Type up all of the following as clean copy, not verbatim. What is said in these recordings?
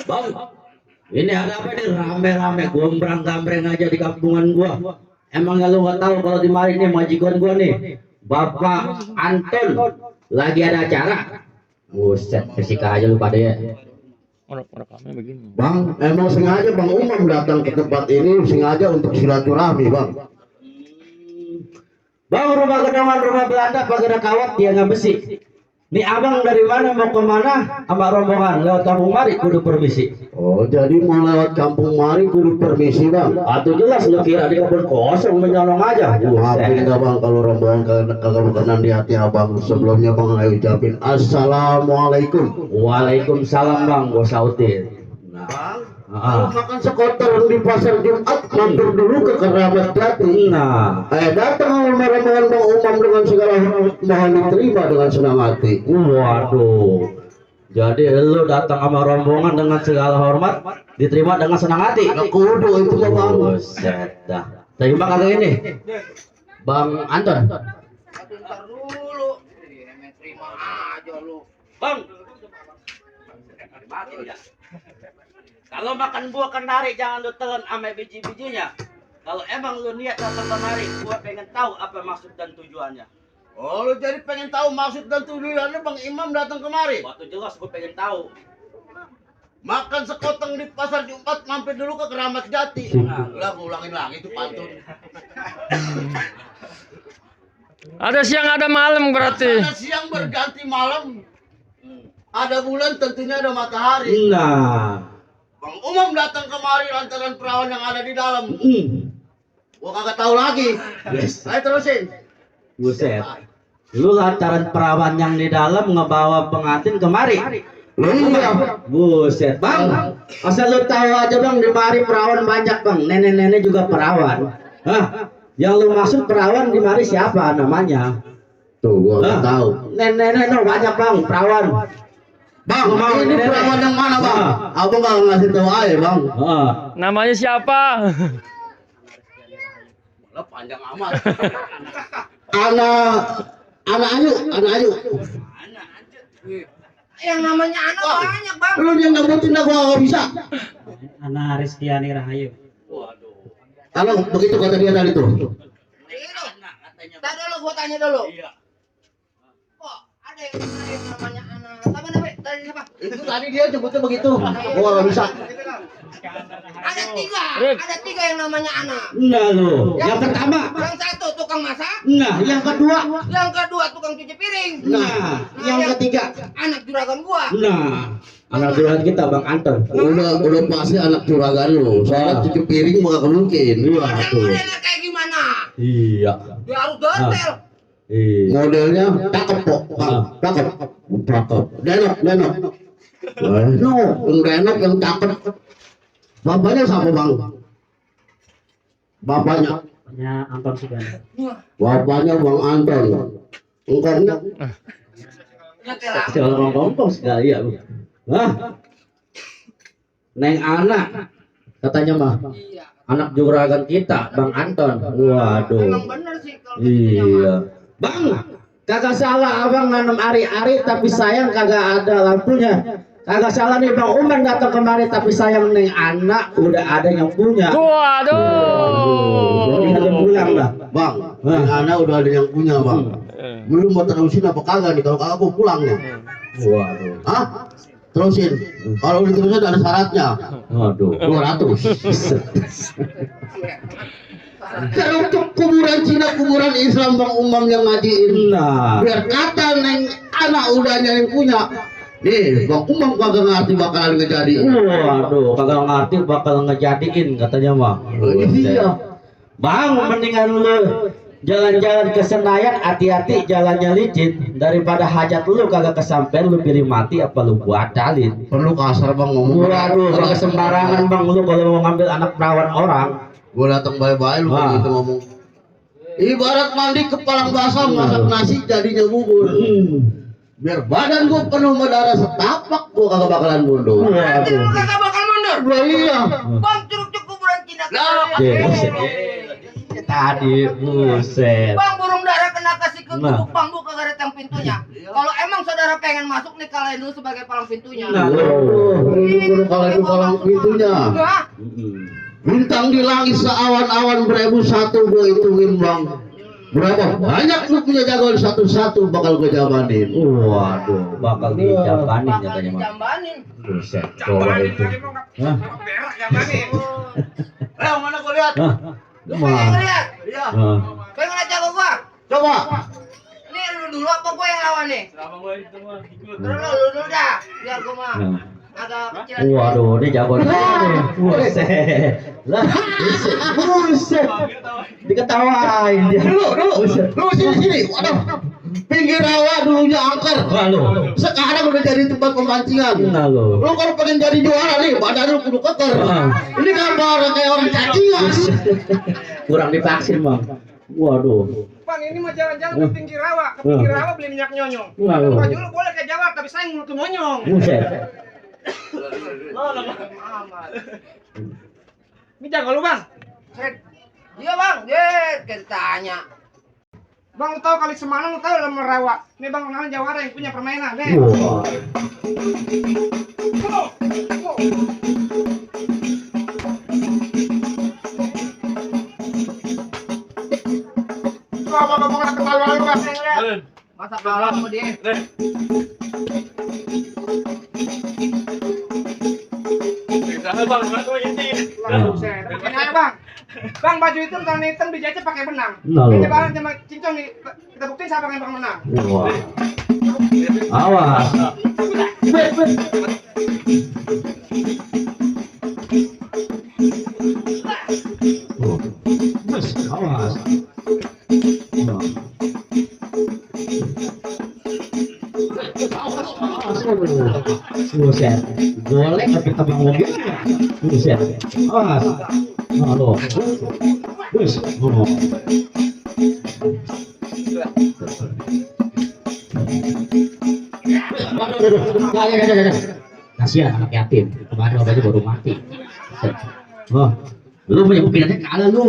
Bang, ini ada apa nih rame-rame gombrang-gambreng aja di kampungan gua. Emang lu nggak tahu kalau di mari nih majikan gua nih, Bapak Anton lagi ada acara. Buset, kesika aja lu pada ya. Bang, emang sengaja Bang Umam datang ke tempat ini sengaja untuk silaturahmi, Bang. Bang, rumah gedongan rumah Belanda pakai kawat dia nggak besi. Nih abang dari mana mau kemana sama rombongan lewat kampung mari kudu permisi. Oh, jadi mau lewat kampung mari kudu permisi, Bang. Atau jelas lu kira di kebun kosong menyolong aja. Maafin enggak Bang kalau rombongan kagak berkenan di hati Abang. Sebelumnya Bang ayo ucapin Assalamualaikum. Waalaikumsalam Bang, gua sautin. Nah, Kalau makan sekotor di pasar Jumat mampir dulu ke Keramat Jati. nah, Datang sama rombongan Bang Umam dengan segala hormat mohon diterima dengan senang hati. waduh. Jadi lu datang sama rombongan dengan segala hormat, diterima dengan senang hati. Nah, kudu itu mah Bang. Buset dah. Terima kagak ini? Bang Anton. Bentar dulu. Terima aja lu. Bang. Kalau makan buah kenari jangan lu telan sama biji-bijinya. Kalau emang lu niat datang kemari, gua pengen tahu apa maksud dan tujuannya. Oh, lu jadi pengen tahu maksud dan tujuannya Bang Imam datang kemari? Waktu jelas gua pengen tahu. Makan sekoteng di pasar Jumat mampir dulu ke Keramat Jati. Lah ngulangin lagi itu pantun. Ada siang ada malam berarti. Ada siang berganti malam. Ada bulan tentunya ada matahari. Nah, Bang Umam datang kemari lantaran perawan yang ada di dalam. Gua kagak tahu lagi. yes. Ayo terusin. Buset. Lu lantaran perawan yang di dalam ngebawa pengantin kemari. Iya. Buset, Bang. Asal lu tahu aja Bang, di mari perawan banyak Bang. Nenek-nenek juga perawan. Hah? Yang lu maksud perawan di mari siapa namanya? Tuh gua nggak tahu. Nenek-nenek no, banyak Bang, perawan. Bang, Mau ini nenek. perawan yang mana Bang? Abang nggak ngasih tahu aja Bang. Heeh. Namanya siapa? Lah panjang amat. Anak Ayu. Yang namanya anak banyak bang. Lu yang nyebutin dah gua nggak bisa. Ana Rizkyani Rahayu. Waduh. Kalau begitu kata dia tadi tuh. Tadi dulu gua tanya dulu. Iya. Kok ada yang namanya anak? Siapa namanya? Tadi siapa? Itu tadi dia sebutnya begitu. Gua nggak bisa. Ada tiga yang namanya anak. Nah lu, yang pertama. Yang satu tukang masak, Nah, yang kedua. yang kedua tukang cuci piring. Nah, yang ketiga. Anak juragan gua. Nah, anak juragan kita Bang Anton. Udah pasti anak juragan lu. Soalnya cuci piring mah gak mungkin. Modelnya kayak gimana? Iya. Dia harus detail. Iya. Modelnya cakep kok. Bang. Cakep. Denok. No, yang denok yang cakep. Bapaknya siapa Bang? Bapaknya. Nya Anton Suganda. Bapaknya Bang Anton. Engkongnya Segala ngomong sekali ya. Hah? Neng anak katanya mah. Iya. Anak juragan kita Bang Anton. Waduh. Emang bener sih kalau Iya. Bang, kagak salah abang nanam ari-ari tapi sayang kagak ada lampunya. Kagak salah nih Bang Umar datang kemari tapi sayang nih anak udah ada yang punya. Waduh. Jadi kagak pulang lah. Bang, yang anak udah ada yang punya Bang. Belum mau terusin apa kagak nih? Kalau kagak gua pulang nih. Waduh. Hah? Terusin. Kalau diterusin ada syaratnya. Waduh. 200. Kalau untuk kuburan Cina, kuburan Islam Bang Umam yang ngajiin. Nah. Biar kata neng anak udah ada yang punya. Nih, Bang Umang kagak ngerti bakalan ngejadiin. Waduh, kagak ngerti bakal ngejadiin katanya mah. Iya. Bang, mendingan lu jalan-jalan ke Senayan, hati-hati jalannya licin, daripada hajat lu kagak kesampean, lu pilih mati apa lu batalin. Perlu kasar Bang ngomong. Waduh, kagak sembarangan Bang lu kalau mau ngambil anak perawan orang. Gue datang bye-bye lu Ah. gitu ngomong. Ibarat mandi kepalang basah masak nasi jadinya bubur. Biar badan gue penuh berdarah setapak gue kagak bakalan mundur. Nanti lu Waduh. kagak bakal mundur. Lah iya. Bang, curug kuburan Cina. Tadi buset. Bang, burung dara kena kasih ke Nah. gubuk bambu kagak ada yang pintunya. Kalau emang saudara pengen masuk nih, kalahin dulu sebagai palang pintunya. Nah. Lu kalau itu palang pintunya. Hah? Bintang di langit seawan-awan 1001 gue hitungin Bang. Berapa banyak lu punya jagoan satu-satu bakal gue jabanin. Waduh, bakal dijabanin Bakal katanya mah. dijambanin. Buset, coba itu. Hah? Mana gua lihat? Hah? Lu pengen Mah. lihat? Iya. Hah. Pengen lihat jago gua? Coba. Ini lu dulu apa gua yang lawan nih? Terus lu dulu dah. Biar gua mah Nah. agak kecil. Waduh, ini jago nih. Buset. Lah, buset. Buset. Diketawain dia. Buset. Lu sini. Waduh. Pinggir rawa dulunya angker. Lalu. Sekarang udah jadi tempat pemancingen. Nah lo. Lu kalau pengen jadi juara nih, badan lu kudu keker. Ini gambar kayak orang cacingan. Kurang divaksin, Bang. Waduh. Bang, ini mau jalan-jalan ke pinggir rawa, beli minyak nyonyong. Lalu. Baju lu boleh kayak Jawa, tapi saya ngurutin monyong. Buset. Ini jago lu, Bang. Iya bang, kita tanya. Bang, lu tahu kali Semarang, lu tahu dalam rawa. Nih Bang, kenalan Jawara yang punya permainan, nih. Wah. Coba ngomong ketahuan lu, Bang. Masa kalah sama dia? Ini aja, Bang. Bang, baju itu warna hitam dijahitnya pakai benang. Lalu. Ini barang sama cincong nih. Kita buktiin siapa yang bakal menang. Wah. Awas. Oh. Awas. Wah. Buset. Boleh tapi tebang mobil. Buset. Awas. Halo. Bus. Oh. Kasihan anak yatim. Kemarin obatnya baru mati. Oh, lu punya pikirannya kalah lu.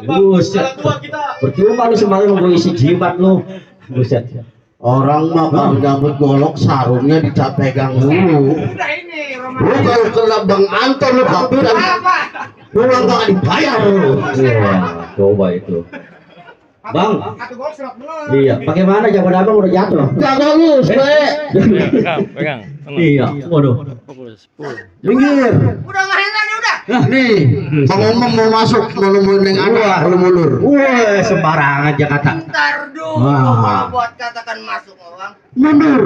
Buset. Percuma lu semalam gue isi jimat lu. Buset. Orang mah kalau nyambut golok sarungnya dicapegang dulu. Udah ini, Lu kalau kena Bang Anton lu kapiran. Apa? Lu nggak dibayar lu. Wah, coba itu. Bang. Satu gol serot bener. Iya, bagaimana jago abang udah jatuh? Jaga lu, Sule. Pegang. Iya, waduh. Minggir. Udah nggak enak nih udah. Nih, Bang Omong mau masuk, mau nemuin yang anak, lu mundur. Wah, sembarangan Jakarta. Ntar dulu Wah. kalau buat katakan masuk bang. Mundur.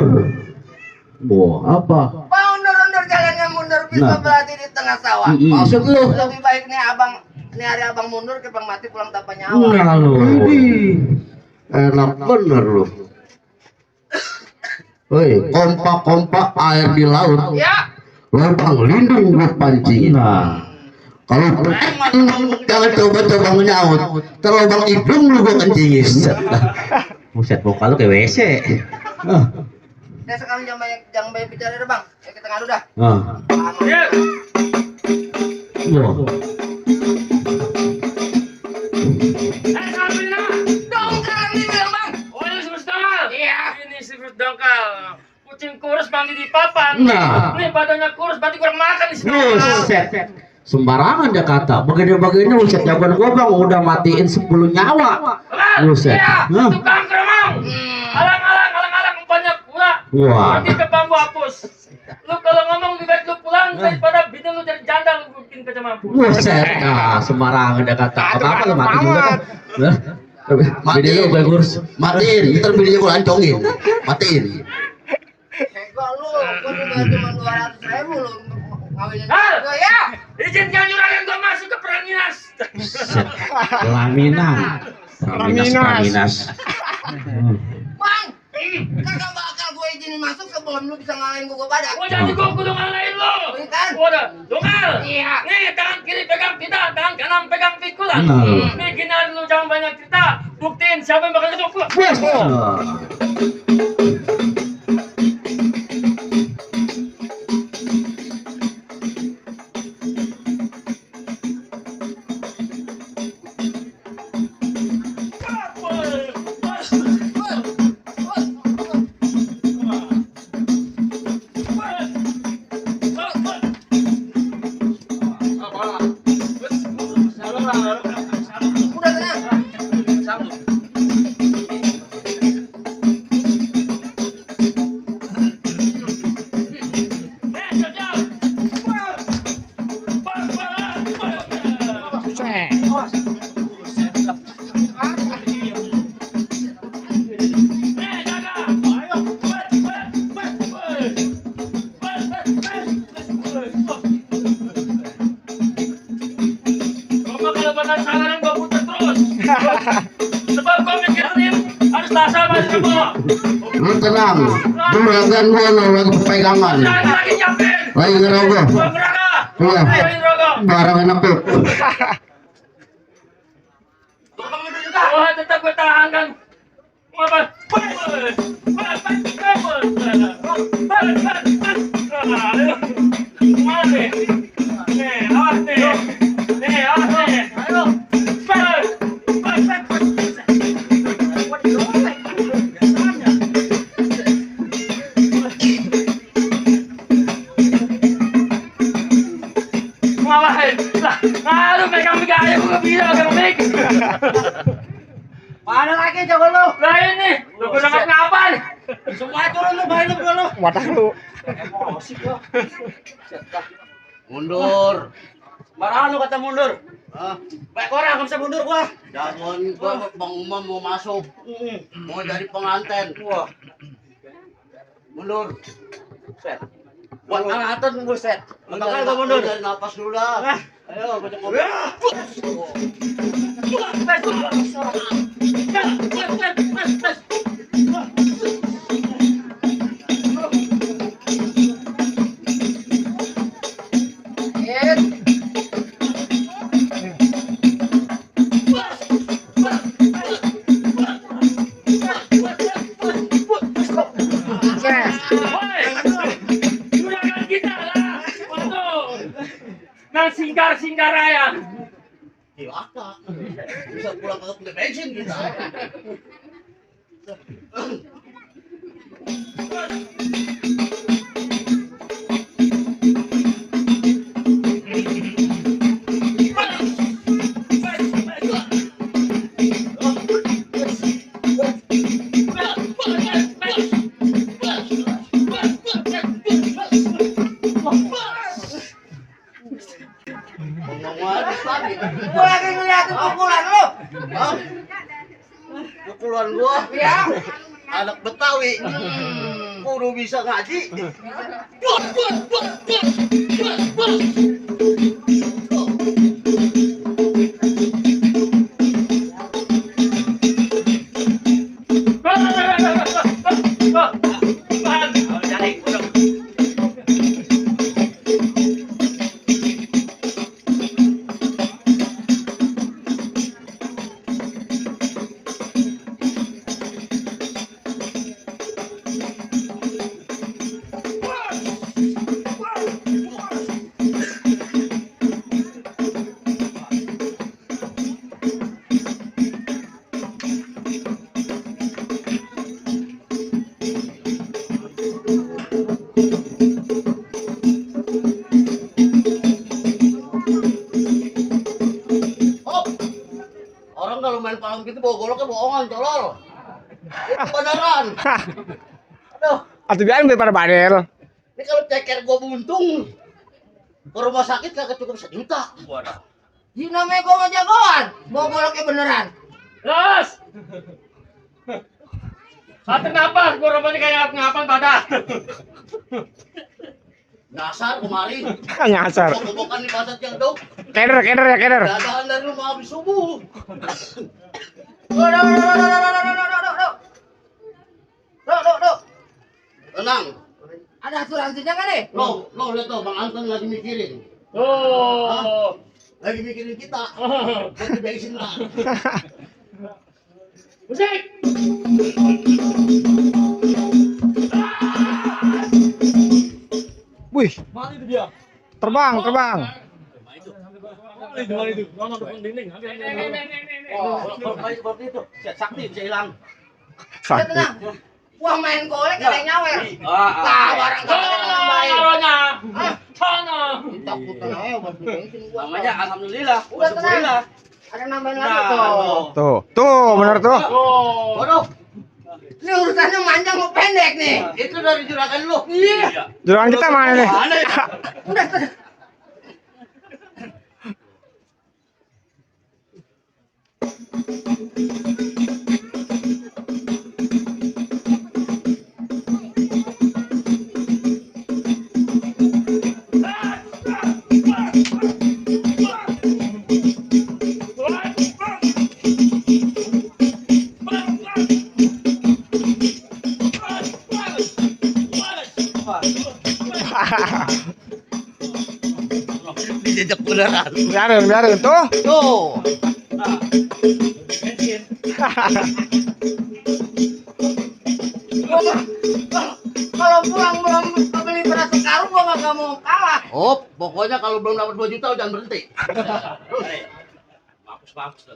Wah, Apa? Bang undur jalannya mundur bisa Nah. berarti di tengah sawah. Maksud lu? Lebih baik nih abang, nih hari abang mundur ke bang mati pulang tanpa nyawa. nah lu. Ini enak bener lu. Woi, kompak-kompak air di laut. Ya, Lubang lindung buat pancing. Nah, Kalau preman jangan coba-coba menyaut. Terlubang hidung lu gua kencingin. buset muka lu kayak WC. Ah, saya sekarang jangan banyak bicara deh bang. Ya kita ngadu dah. ah. Wah. Dongkal nih bilang bang. Oh, ini sifat dongkal. Iya. Ini sifat dongkal. Kucing kurus mandi di papan. Nah. Nih badannya kurus, berarti kurang makan di sini. Buset. Sembarangan dia kata. Begini-begini buset jagoan gua bang udah matiin 10 nyawa. Buset. Iya, Hah? itu kangkremang. Alang, umpannya pula. Wah. Nanti ke bambu hapus. Lu kalau ngomong lebih baik lu pulang daripada bini lu jadi janda lu bikin kerja mampu. Buset. Nah, sembarangan dia kata. Apa-apa lu mati juga kan. Hah? Bini lu gue ngurus. Matiin, ntar bininya gua lancongin. Matiin. Kalau gua dibayar cuma 200.000 lu ngawinin Hal! gua ya. Izinkan juragan gua masuk ke Peraminas. Set. Pelaminan. Pelaminas. Bang, kagak bakal gua izinin masuk sebelum lu bisa ngalahin gua badak. Gua janji gua kudu ngalahin lu. Kan? Udah, Dongal. Iya. Nih, tangan kiri pegang kita, tangan kanan pegang pikul. Benar. Nih, gini lu jangan banyak cerita. Buktiin siapa yang bakal ketemu gua. Udah tenang. Sebab gua mikirin harus tasar masih semua. Lu tenang. Juragan gua lagi pegangan. Jangan lagi nyapin. Lagi ngerogoh. Gua neraka. Iya. Ayo neraka. Barang enak tuh. Wah, tetap gue tahan kan. Apa? Mana lagi coba lu? Lah ini, lu udah ngapa nih? Semua turun lu, bayar lu dulu. Wadah lu. Mundur. Barangan lu kata mundur. Hah? Baik orang enggak bisa mundur gua. Jangan gua Bang Umam mau masuk. Mau jadi pengantin. Wah, Mundur. set. Buat angatan buset. Bakal gua mundur. Dari napas dulu dah. Ayo, baca kopi. Juragan kita lah. Nang singkar raya. Silahkan. Bisa pulang ke punya bensin kita. Ngomong tadi. Gua lagi ngeliatin pukulan lu. Hah? Pukulan gua. Iya. Anak Betawi. Kudu bisa ngaji. Orang kalau main palang gitu bawa goloknya bohongan, tolol. Itu beneran. Aduh, Atau biarin daripada badel. ini kalau ceker gua buntung ke rumah sakit kagak cukup 1 juta. Waduh. Ini namanya gua mah jagoan. Bawa goloknya beneran. Terus. Atau ngapa? Gua rupanya kayak ngapa pada. Dasar kemari. Nyasar. Bukan di pasar yang dong. Keder ya keder. Dadaan dari rumah habis subuh. Tenang. Ada asuransinya kan nih? Lo lihat tuh Bang Anton lagi mikirin. Oh. Lagi mikirin kita. Jadi bensin lah. Musik. Wih, Mana itu dia? terbang. Seperti itu. Sakti bisa hilang. Sakti. Tenang. Wah main golek ada yang nyawer. Ah, Lah barang kata yang baik. Taruhnya. Sana. Takutan aja buat beli bensin gua. namanya alhamdulillah. Udah tenang. Alhamdulillah. Ada nambahin Nah, lagi tuh. Tuh, bener tuh. Oh. Waduh, Ini urusannya panjang mau pendek nih. itu dari juragan lu. Iya. Juragan kita mana nih? Udah tenang. Dijejak beneran. Biarin tuh. Tuh. Kalau pulang belum beli beras sekarung gua nggak mau kalah. Oh, pokoknya kalau belum dapat 2 juta jangan berhenti. Bagus.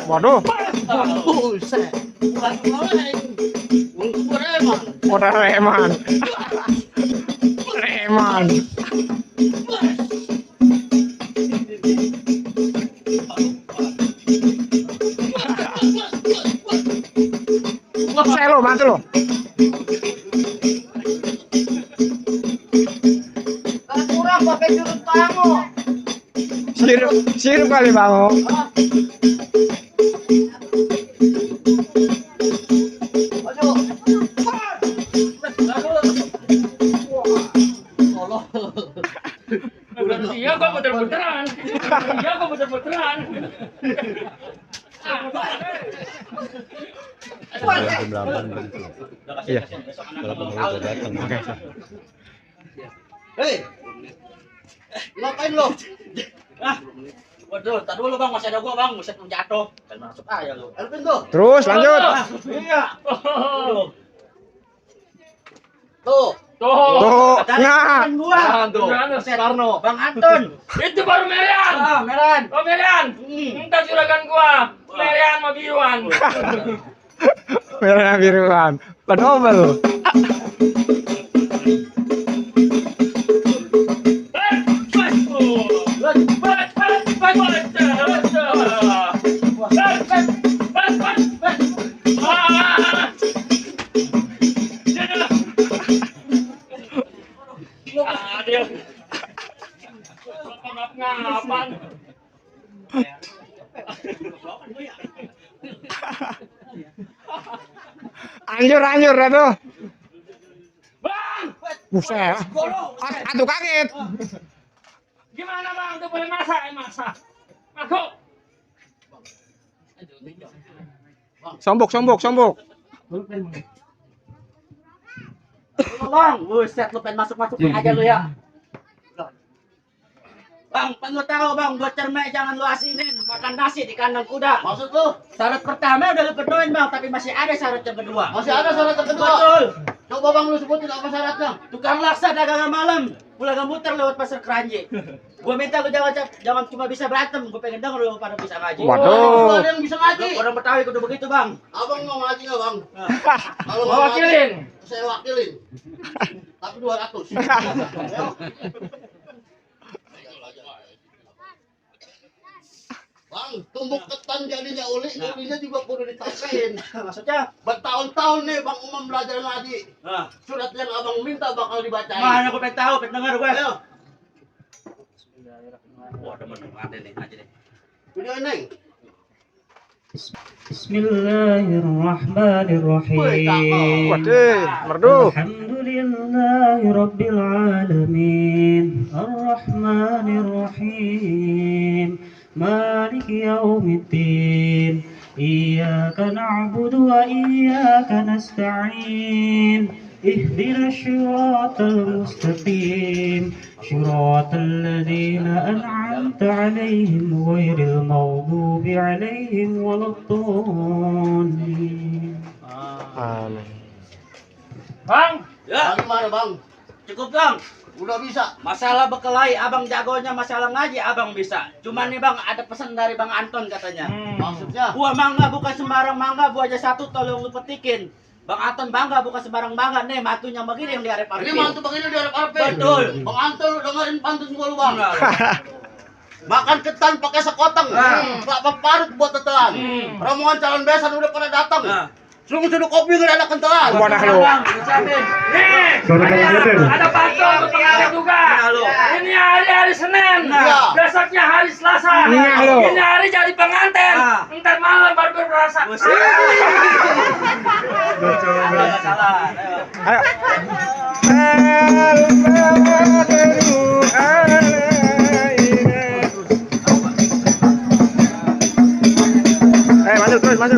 Waduh, Buset. Bukan mulai. Untuk Reman. udah Reman. Saya lo, bantu lo. Kalau kurang pakai jurus kamu. Sirup kali bango. Aduh. Iya gua muter-muteran. Iya. Oke. Hei. Ngapain lo? Waduh, tadi dulu bang, masih ada gua bang, buset lu jatuh. Dan masuk aja lu. Alvin tuh. Terus lanjut. Iya. Tuh. Tuh, nah. Gua. Tuh. Karno, Bang Anton. Itu baru Merian. Meran. Oh Merian. Minta juragan gua. Merian sama biruan. Merah biruan. Padahal. Ngapan? Anjur dah tuh. Bang, Buset. Aduh kaget. gimana bang? Udah boleh masak? Masak. Masuk. Sombok. Bang, buset lu pengen masuk aja lu ya. Bang, lu tahu bang, buat cermek jangan lu asinin makan nasi di kandang kuda. Maksud lu? Syarat pertama udah lu penuhin bang, tapi masih ada syarat yang kedua. Masih ada syarat yang kedua. Betul. Coba bang lu sebutin apa syaratnya? Tukang laksa dagangan malam, pulang muter lewat pasar Keranji. Gua minta lu jangan cuma bisa berantem, gua pengen denger lu pada bisa ngaji. Waduh. Ada yang bisa ngaji. Orang Betawi kudu begitu, Bang. Abang mau ngaji nggak bang? Kalau Mau wakilin. ngaji, saya wakilin. Tapi 200. Ayo. Bang, tumbuk ketan jadinya ulinya juga kudu ditambahin. Maksudnya, Bertahun-tahun nih Bang Umam belajar ngaji. nah, Surat yang abang minta bakal dibacain. mana gua pengen tahu, pengen denger gue. Ayo, Wah, demen ada nih, ngaji nih. video neng. Bismillahirrahmanirrahim. Waduh, merdu. Alhamdulillahi Rabbil Alamin. Ar-Rahmanir-Rahim. Maliki yaumiddin. Iyyaka na'budu wa iyyaka nasta'in. Ihdinas siratal mustaqim. Siratal ladzina an'amta 'alaihim ghairil maghdubi 'alaihim waladdallin. Amin. Bang, Ya, Gimana bang? cukup, Bang. Udah bisa. Masalah bekelahi, abang jagonya masalah ngaji, abang bisa. Cuman nih bang, ada pesan dari Bang Anton katanya. Maksudnya? Buah mangga bukan sembarang mangga, buah aja satu tolong lu petikin. Bang Anton bangga bukan sembarang bangga, nih matunya begini yang diarep Ini mantu bang ini dari Arpin. Betul. Bang Anton lu dengerin pantun gua lu bang. Makan ketan pakai sekoteng. Kelapa parut buat tetelan. Rombongan calon besan udah pada datang. Suruh kopi nggak ada kentelan. Wadah lu. nih. Ada pantun untuk pengajian juga. Ini hari Senin. Iya. Besoknya hari Selasa. Iya, lo. Ini hari jadi pengantin. Ntar malam baru berperasa. Salah. Ayo. Maju terus, maju.